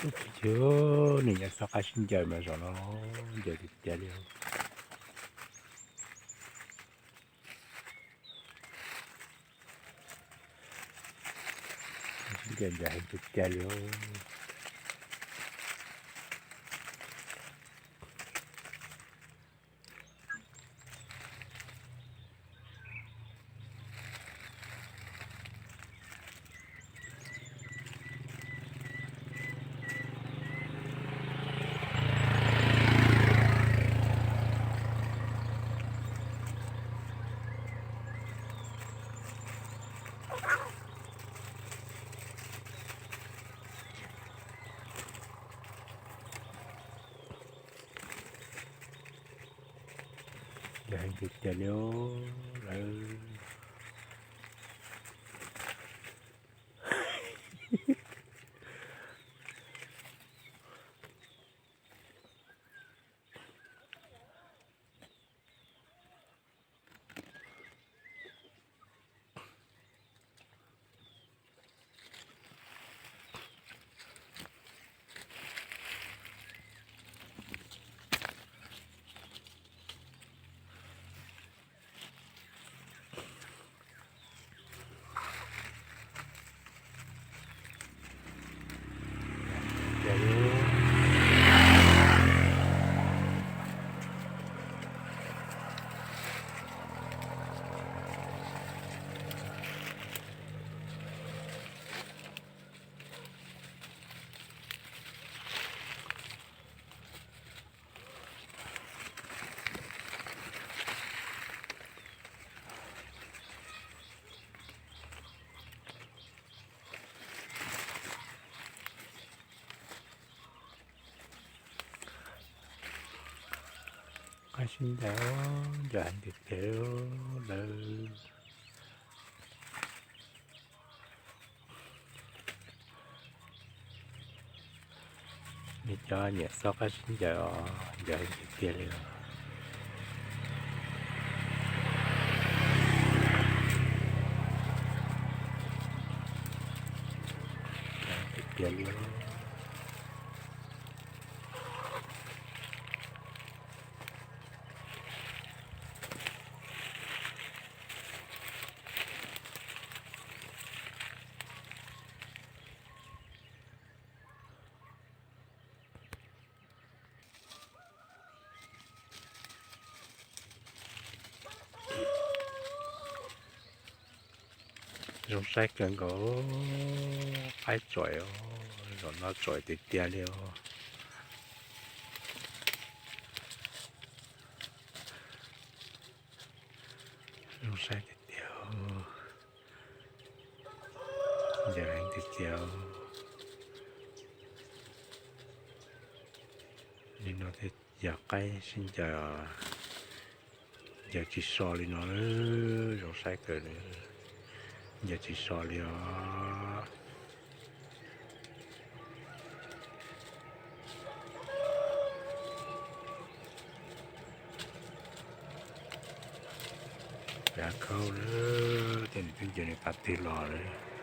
Ub, nws nyob xob qab sib ncaws mas zaum no ncaws tiag tiag li. Sib ncaws ncaws heev tiag tiag li. Ncaws heev tiag tiag li lawm. Qab sib ncaws, ncaws heev tiag tiag lawm. Nej cov nyiam xob qab sib ncaws os, ncaws heev tiag tiag li os. Tiag tiag li os. Zoo saib kawg nkaus, qaib tsoim, zaum no tsoim tiag tiag li os. Zoo saib tiag tiag, ncaws heev tiag tiag. Li no thiaj yog qaib sib ncaws, ncaws tsis so li no, zoo saib kawg, ncaws tsis so li os. Kav khaub lawm, tej nws twb ncaws nws qab twg los lawm.